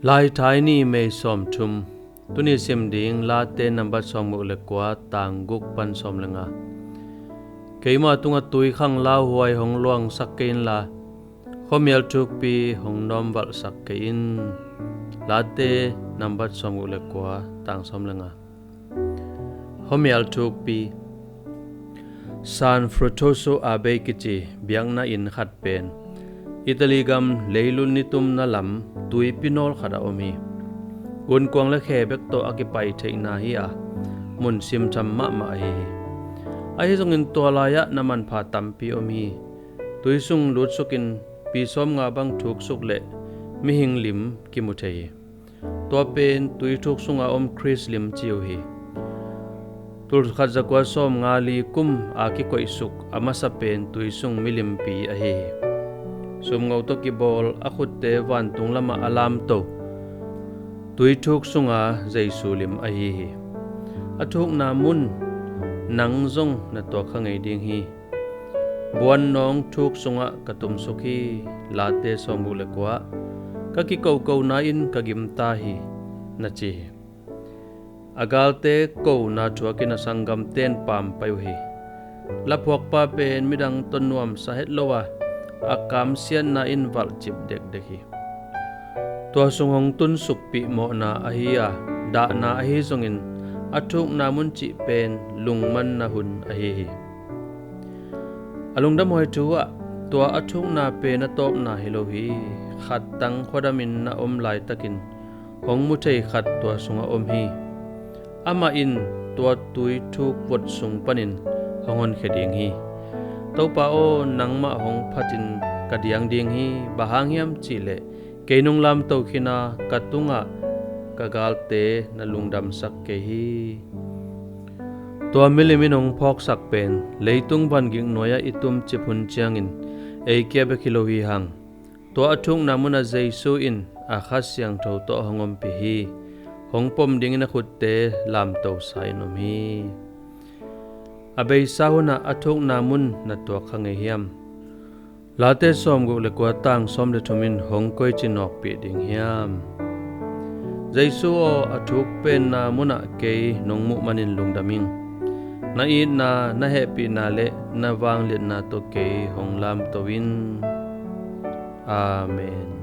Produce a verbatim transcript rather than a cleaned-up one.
Laithai ni, May sawmthum. Tuni sim ding Late nambat sawmguk le kua, tang guk pan sawm le nga. Keima tungah tuikhang lauhuai hong luangsak kei inla, khuamial thukpi hong nawmvalhsak kei in. Late nambat sawmguk le kua, tang sawm le nga. Khuamial thukpi. San Fructuoso Abbey kici biakna inn khat pen Italy gam leilung nitumna lam tuipi nawl khatah om hi. Gunkuang le khe bek tawh a kipai theihna hi a, mun simtham mahmah ahi hi. Ahi zongin tua lai-ah na manpha tampi om hi. Tui sung lutsukin pi sawmnga bang thuksuk le mihing lim kimu thei hi. Tua pen tui thuk sunga om Khrist lim ci uh hi. Tulkhat zakua sawmnga li kum a kikoihsuk a masa pen tui sung milimpi ahi hi. Sumngo tawh kibawl, a khutte vantung lamah a lamto tui thuk sunga Jesu lim ahi hi. A thukna mun nang zong na tuak kha ngei ding hi. Buan nawng thuk sungah ka tumsuk hi. Late sawmguk le kua. Ka kikokona in ka gimta hi, na ci hi. A galte kona thuakin a sanggamten pampai uh hi. Laphuakpa pen midang tawh nuamsa het lo a, a kamsiatna in valhcip dekdek hi. Tua sung hong tunsukpih mawhna ahi a, dahna ahi zongin a thukna mun cih pen lungmanna hun ahi hi. A lungdamhuai thu-ah tua a thukna pen a tawpna hi lo hi. Khattang khuadamin na om laitakin hong mu thei khat tua sungah om hi. Amah in tua tui thuk vot sung panin hong honkhia ding hi. Topa aw, nangmah hong phatin ka diang ding hi. Bang hang hiam cihleh kei nong lamto khin a, ka tungah ka galte na lungdamsak kei hi. Tua milim in hong phawksak pen leitung vangik nuai-ah i tumcip hun ciangin ei kia bek hi lo hi hang. Tua a thukna munah Jesu in a Kha Siangtho tawh hong ompih hi. Hong pom dingin a khutte lamtosa in om hi. A beisa hunah a thukna mun na tuak kha ngei hiam? Late sawmguk le kua, tang sawm le thum in hong koici nawkpih ding hiam? Jesu aw, a thuk penna munah kei nong muh manin lungdam ing. Na itna, na hehpihna le na vangliatna tawh kei hong lamto in. Amen.